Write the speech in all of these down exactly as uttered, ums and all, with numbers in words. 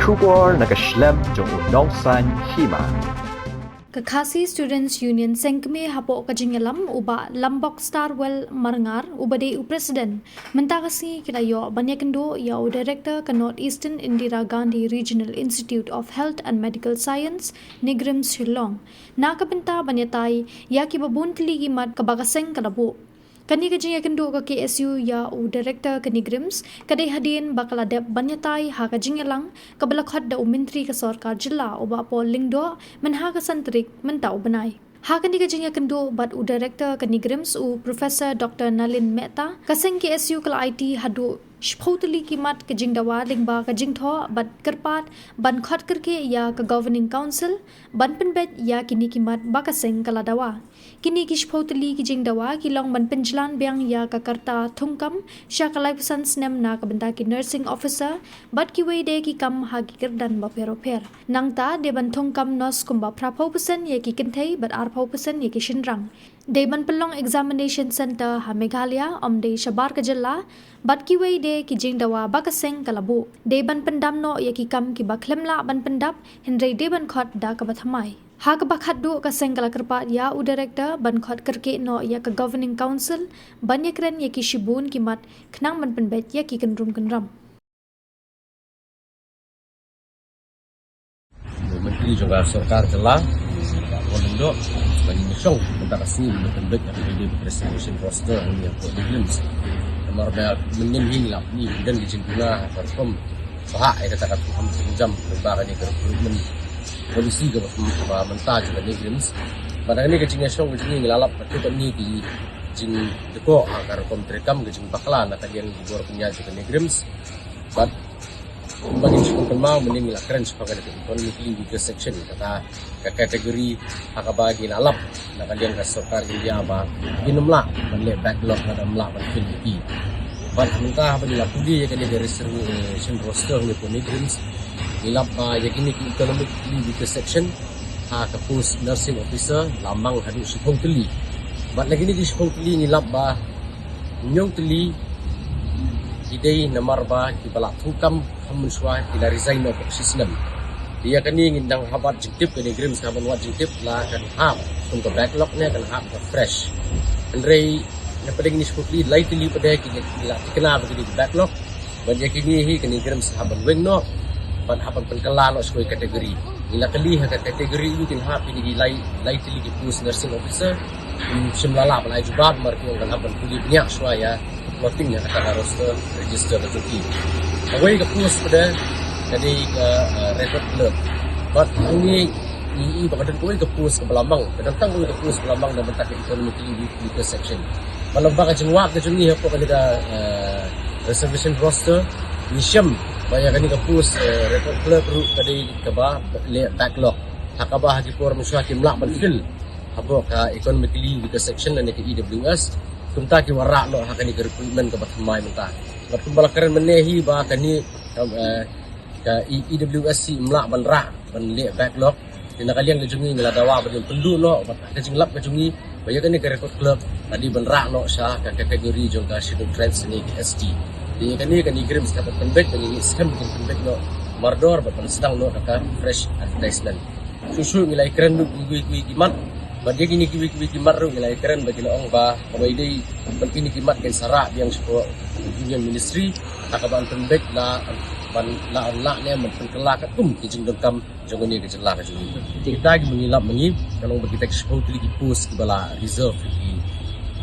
Khubor na ka shlem jong u Nongsaiñ Hima. Ka Khasi Students Union Seng Kmie hapoh ka jingïalam u Bah Lambok Starwell Marngar uba dei u president, mynta ka sngi ki la ïoh ban ïakynduh ïa u director ka North Eastern Indira Gandhi Regional Institute of Health and Medical Science, NEIGRIHMS Shillong, na ka bynta ban ïatai ïa kiba bun tylli ki mat kaba ka seng ka la buh. Kane ka jingïakynduh ka KSU ïa u director ka NEIGRIHMS ka dei hadien ba ka la dep ban ïatai ha ka jingïalang kaba la khot da u Myntri ka Sorkar Jylla u Bah Paul Lyngdoh mynha ka san tarik mynta u bnai. Ha kane ka jingïakynduh bad u director ka NEIGRIHMS u Professor Doctor Nalin Mehta, ka seng KSU ka la aiti haduh shiphew tylli ki mat ka jingdawa lyngba ka jingthoh bad kyrpad ban khot kyrkieh ïa ka Governing Council ban pynbeit ïa kine ki mat ba ka seng ka la dawa. Kine ki shiphew tylli ki jingdawa ki long ban pynjlan biang ïa ka rta thungkam sha ka laiphew san snem na ka bynta ki nursing officer bad kiwei de ki kam ha ki kyrdan bapher bapher. Nangta dei ban thungkam nurse kumba phraphew percent ïa ki kynthei bad arphew percent ïa ki shynrang. Dei ban pynlong examination centre ha Meghalaya, ym dei shabar ka jylla, bad kiwei de ki jingdawa ba ka seng ka la buh. Dei ban pyndam noh ïa ki kam kiba khlem lah ban pyndap, hynrei dei ban khot da kaba thymmai. Ha kaba khatduh ka seng ka la kyrpad ïa u director ban khot kyrkieh noh ïa ka Governing Council ban ïakren ïa ki shibun ki mat khnang ban pynbeit ïa ki kynrum kynram. Myntri jong ka Sorkar Jylla, Bah Paul Lyngdoh, ba ngin ïashong mynta ka sngi ban pynbeit ïa ka reservation roster hangne hapoh NEIGRIHMS. Namar ba mynhynnin hi ngi la pyni ba don ki jingduna ha ka rukom ba hap ïa kata ka rukom jam lyngba kane ka recruitment policy kaba, kaba mynta jong ka NEIGRIHMS. Bad ha kane ka jingïashong ka jong ngi ngi la lap katto katne ki jingdkoh ha ka rukom treikam, ka jingbakla na ka liang ki bor pynïaid jong ka NEIGRIHMS. Bad kumba ngin shu pynkynmaw mynhynnin ngi la kren shaphang kata ka economically weaker section, kata ka category ha kaba ngi la lap na ka liang ka Sorkar India ba kin ym lah ban leh backlog lada ym lah ban fill ïa ki. Bad mynta haba ngi la pule ïa kane ka reservation roster hangne hapoh NEIGRIHMS, ngi lap ba ïa kine ki economically weaker section ha ka post nursing officer la mang haduh shiphew tylli. Bad na kine ki shiphew tylli ngi lap ba hynñiew tylli ki dei namar ba kiba la thungkam ha mynshuwa ki la resign noh bad shi snem. Te ïa kane ngin dang hap wad jingtip, ka NEIGRIHMS ka ban wad jingtip la kan hap kum ka backlog ne kan hap ka fresh. Hynrei na pdeng kine shiphew tylli, lai tylli pat de ki la thikna ba ki dei ki backlog. Bad ïa kine hi ka NEIGRIHMS hap ban weng noh bad hap ban pynkylla noh sha kawei ka category. Ngi la kylli ha ka category ïu kin hap kine ki lai, lai tylli ki post nursing officer. Ym shym la lah ban ai jubab namar ki ong kan hap ban pule bniah shuwa ïa plotting ïa kata ka roster register ka jong ki. Kawei ka post pat de ka dei ka, eh, record clerk. Bad hangne ngi i ba ka don kawei ka post kaba la mang, ka don tang kawei ka post ba la mang na bynta ka economically weaker section. Bad lyngba ka jingwad ka jong ngi hapoh kane ka, eh, reservation roster, ngi shem ba ïa kane ka post, eh, record clerk ruh ka dei kaba leh backlog. Ha kaba ha ki por mynshuwa kim lah ban fill hapoh ka economically weaker section lane ka E W S. Kumta ki wanrah noh ha kane ka recruitment kaba thymmai mynta. Bad kumba la kren mynne hi ba kane ka, eh, ka E W S hi ym lah ban rah ban leh backlog. Te na ka liang ka jong ngi ngi la dawa ba ngin pynduh noh bad ka jinglap ka jong ngi ba ïa kane ka record clerk ka dei ban rah noh sha ka category jong ka Scheduled Tribes ne ka S T. Te ïa kane ka NEIGRIHMS ka pynbeit, ka NEIGRIHMS ka pynbeit noh mardor bad ban sdang noh ka fresh advertisement. Shuh shuh ngi la ïakren ruh kum kiwei kiwei ki mat. Bad ïa kine kiwei kiwei ki mat ruh ngi la ïakren ba ki la ong ba kaba ïadei bad kine ki mat kin sa rah biang sha ka Union Ministry ha kaba yn pynbeit la ban lah, lah ne ban pynkylla katkum ki jingdonkam jong kane ka jylla ka jong ngi. Te kita kiba ngi lap ma ngi, ka long ba kita ki shiphew tylli ki post kiba la reserve ki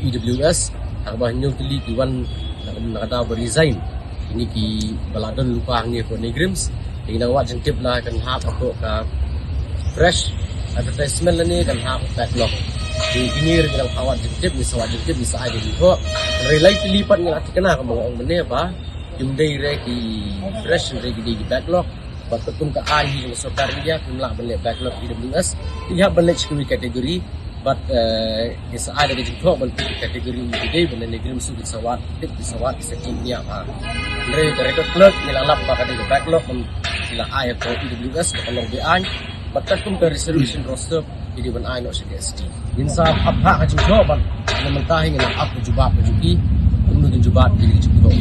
E W S, ha kaba hynñiew tylli ki wan na ka, na ka daw ba resign. Kine kiba la don lypa hangne hapoh NEIGRIHMS. Te ngi nang wad jingtip la kan hap hapoh ka fresh advertisement lane kan hap backlog. Te kine ruh ngi nang wad jingtip, ngi sa wad jingtip, ngi sa ai ka jingthoh. Hynrei lai tylli pat ngi la thikna kumba nga ong mynne ba kim dei re ki fresh, hynrei ki dei ki backlog. Bad katkum ka aiñ hi jong ka Sorkar India, kim lah ban leh backlog E W S. Ki hap ban leh sha kiwei ki category. Bad, eh, ki sa ai da ka jingthoh ban peit ki category ki dei, bad lane NEIGRIHMS ruh ki sa wad tip, ki sa wad, ki sa tip ïa ba. Hynrei ka record clerk ngi la lap ba ka dei ka backlog, ban ki la ai ha ka E W S, ka long be-aiñ. Bad katkum ka reservation roster ki dei ban ai noh sha ka S T. Ngin sa ap ha ka jingthoh bad na mynta hi ngin ap ka jubab ka jong ki. Kumno kin jubab ki ka jingthoh.